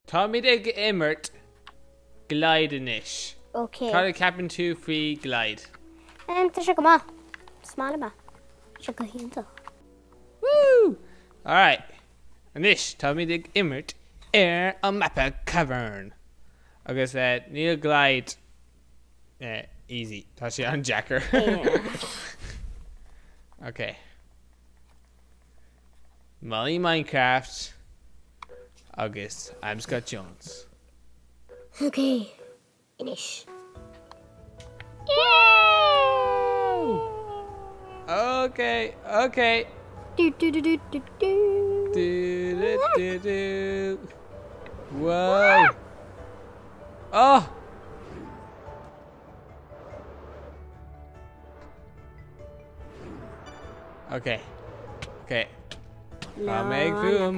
Táimid ag imirt Glide anois. Ok. Cad a cheapann tú faoi Glide? Tá sé go maith. Is maith liom é. Tá sé go hiontach. Woo! Alright. Anois táimid ag imirt ar an mapa Cavern. Agus níl Glide easy. Tá sé an-deacair. Ok. Molly Minecraft agus I'm Scott Jones. Ok, anois. Ok, ok. Du du du du du du. Du du du du. Whoa. Oh! Ok. Ok. Tá mé ag fuaim.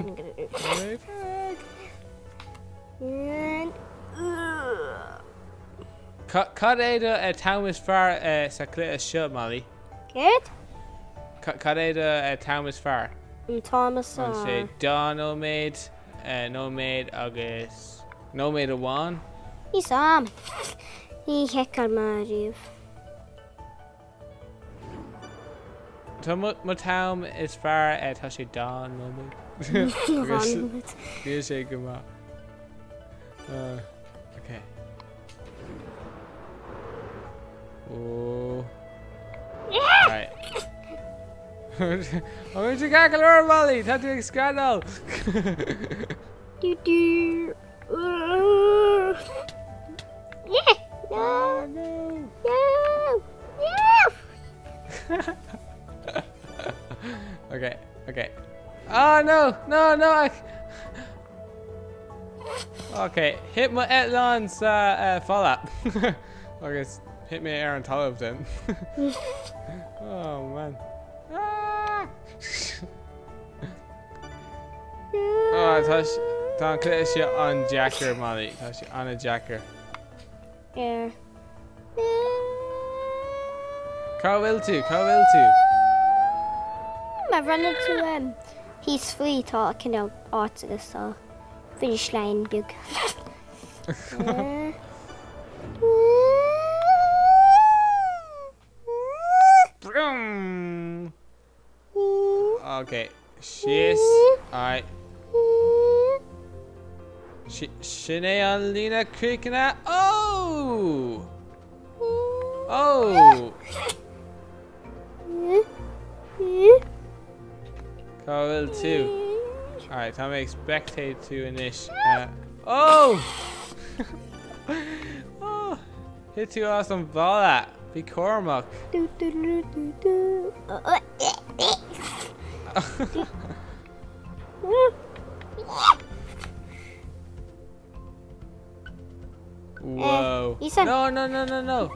Cad é do t-am is fearr sa chluiche seo, Molly? Céard? Cad é do t-am is fearr? An t-am is fearr. An sé dá nóiméad, nóiméad agus nóiméad amháin? Níl 's a'm. Ní sheiceáil mé ariamh. Tá mo t-am is fearr tá sé dá nóiméad. Dhá nóiméad. Níl sé go maith. Ok. Ó. Right. An bhfuil tú ceart go leor, Molly? Tá tú ag screadaíl. Du du. Oh no! No! No! Okay, okay. Oh no! No, no! I... Okay, thit mo eitleán sa falla. Agus thit mé ar an talamh then. Oh man. Ah! Oh, tá tá an cluiche seo an-deacair, Molly. Tá sé an-deacair. Yeah. Cá bhfuil tú? Cá bhfuil tú? Má bhreathnaíonn tú thíos faoi tá cineál áit agus tá finish line beag. Brum! Ok, síos. Alright. Sin é an líne críochnaithe. Oh! Oh! Cá bhfuil tú? Alright, tá mé ag spectate tú anois. Oh! Oh! Thit tú as an bhalla. Bí cúramach. Du du du du du. Whoa. Ethan. No, no, no, no, no.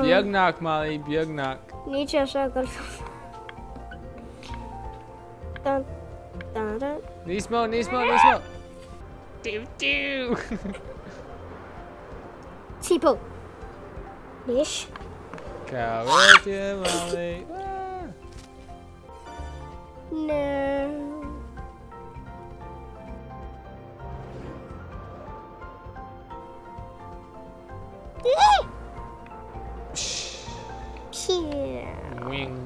Beagnach, Molly, beagnach. Ní sé seo go Dun, dun, dun. Níos mó, níos mó, níos mó. Do, do. Timpeall. Anois. Cá bhfuil tú, Molly? Ah. No. Pew. Wing.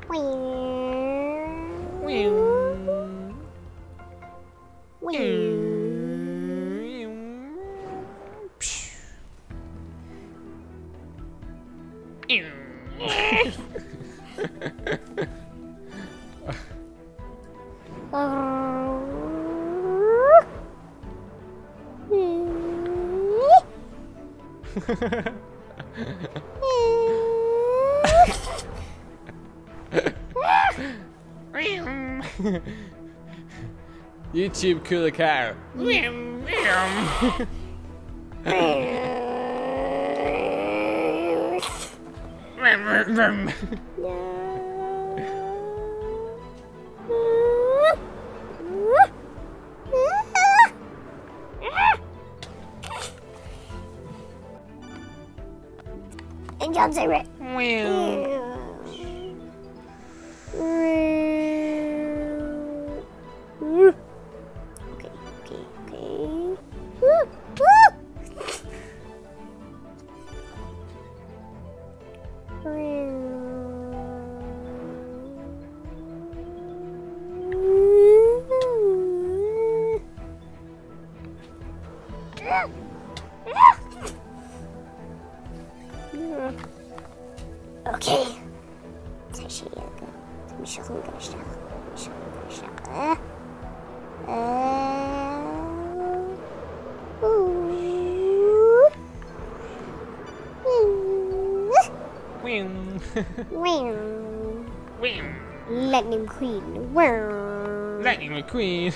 Wing. Wing. Wing. YouTube cooler car. No. an ceann saoire. Okay, okay, okay. Ok. Tá sé agam. Tá mise chun dul isteach. Tá mise chun dul isteach. Lightning McQueen. Lightning McQueen.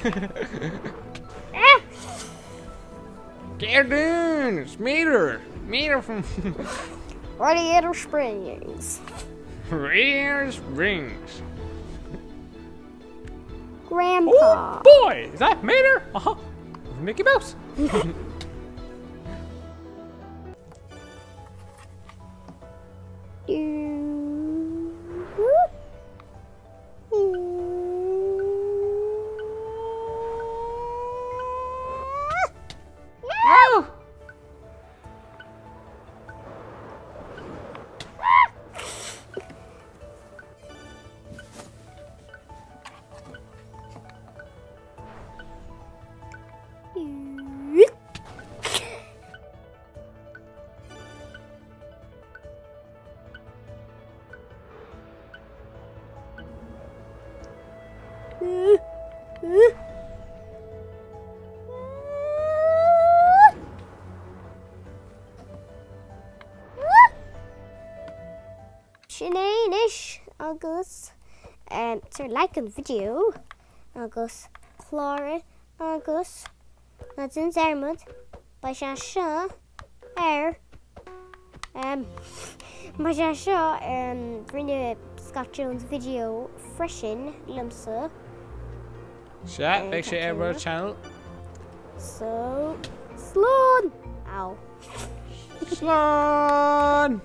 Get in! It's Mater! Mater from Radiator Springs. Radiator Springs. Grandpa. Oh boy! Is that Mater? Uh huh. Mickey Mouse. No! Sin é anois agus tabhair like don video agus cláraigh agus ná déan dearmad beidh sé seo ar beidh sé seo rinne Scott Jones video freisin liomsa. Sea, beidh sé ar mo channel. So, slán! Ow. Slán!